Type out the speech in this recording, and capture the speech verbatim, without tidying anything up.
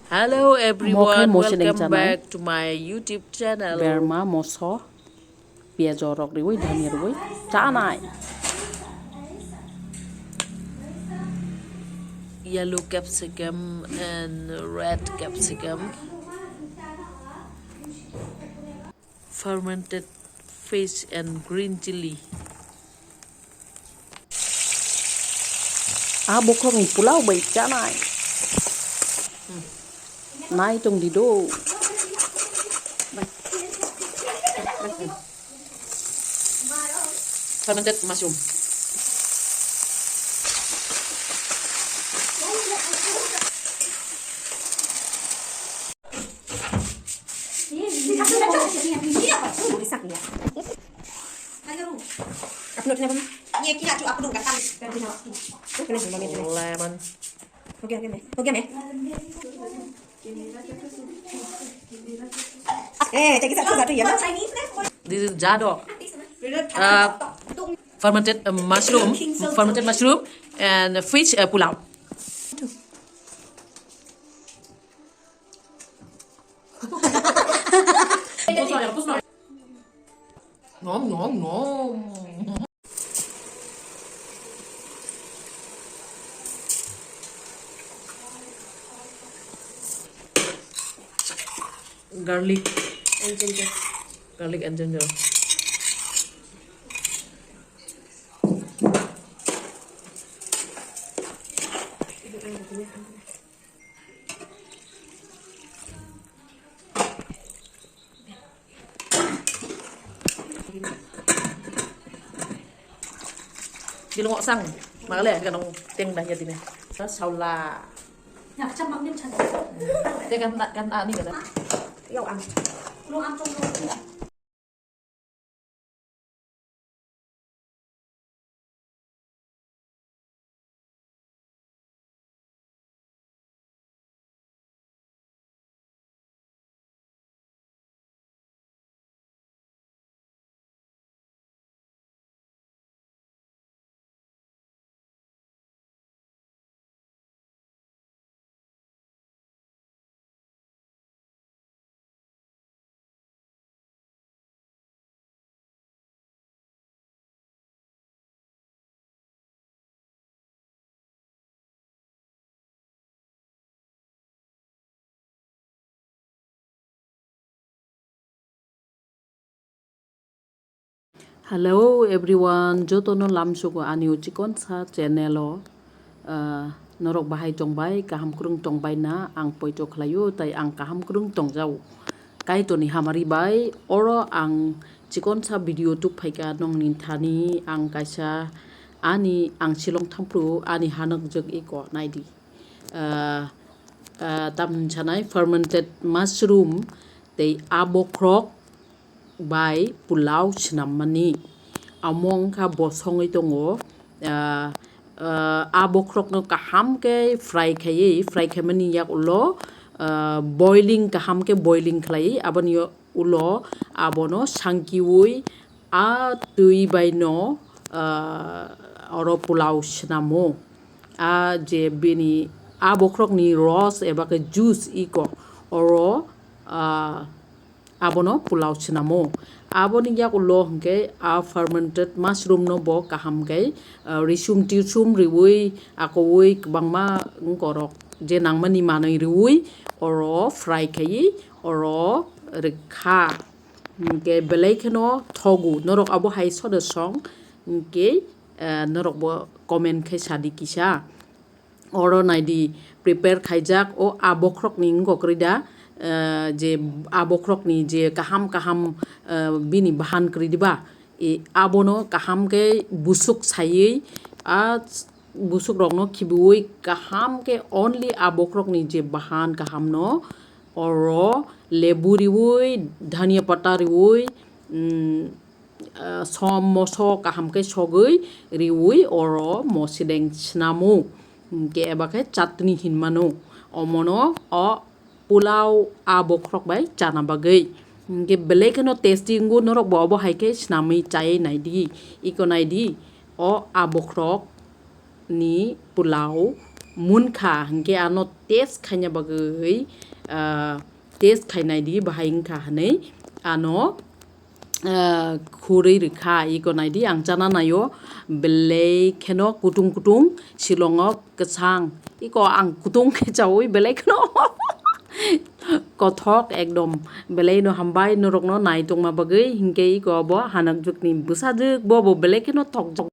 Hello everyone, welcome back to my YouTube channel. Berma moso, piajo rok riwi, dhania riwi chanai. Yellow capsicum and red capsicum. Fermented fish and green chili. Ah, bokhorokni pulao bai chanai. Nai tong di do. Fermented mushroom. Lemon. This is jadok. Uh, fermented, uh, mushroom, fermented mushroom and fish, uh, pulao. Nom, nom, nom. Garlic and ginger. Garlic and ginger. Dilong sang, magale, kan teng dah jadi nih. Saula. Dia kan, kan ani kan. Yau ang. Hello everyone, jotono lamsugo ani o chikonsa channel o. Ah, norok bahai tongbai, kaham kwrwng tongbai na, ang poito khlaio, tai ang kaham kwrwng tongjao. Kaitorni hamari bai, oro ang chikonsa video tubphaikha nongni thani, ang kaisa ani ang silong thampru ani hanok jwk iko naidi. Ah, ah, tamni sanai fermented mushroom tei abokhorok bai pulao swnammani. Amo wngkha bosongwi tongo. Ah, ah, a bokhorokno kaham khe fry khaiwi, fry khaimani yak ulo, ah, boiling kaham khe boiling khlaiwi, aboni ulo abono sangkiwi a twi baino, ah, oro pulao swnamo. A je bini a bokhorokni ros eba khe juice iko oro, ah, abono pulao swnamo. Aboni yakulo hwnkhe a fermented mushroom no bo kaham khe, ah, risum tisum riwi akowi kwbangma wngkorok je nangmani manwi riwi oro fry khaiwi oro rwkha. Hwnkhe belai kheno thogo norok abo hai soda song hwnkhe, ah, norok bo comment khe sadi kisa. Oro naidi prepare khaijak o a bokhorokni wngkha kwrwi da, eh, je a bokhorokni je kaham kaham, eh, bini bahan kwrwi diba, e, abono kaham khe busuk saiwi a busukrokno khibiwi kaham khe only a bokhorokni je bahan kahamno oro lebu riwi, dhania pata riwi, mm, ah, som moso kaham khe sogwi riwi oro mosideng swnamo, hwnkhe eba khe chutney hinmano. Omono o pulao a bokhorok bai chana bagwi. Hwnkhe belai kheno tasty wngo, norok bo obo hai khe swnamwi chaiwi naidi. Iko naidi, o a bokhorok ni pulao munkha, hinkhe ano test khaina bagwi, ah, test khainai di bahai wngkha hinwi ano, ah, khurwi rwkha. Iko naidi ang chana naio, belai kheno kutung kutung, silongo kwchang. Iko ang kutung khe chaui belai kheno kothok ekdom. Belai no hambai norokno nai tongma bagwi, hinkhe iko bo hanakjwkni bwsajwk bo, bo belai kheno thokjak.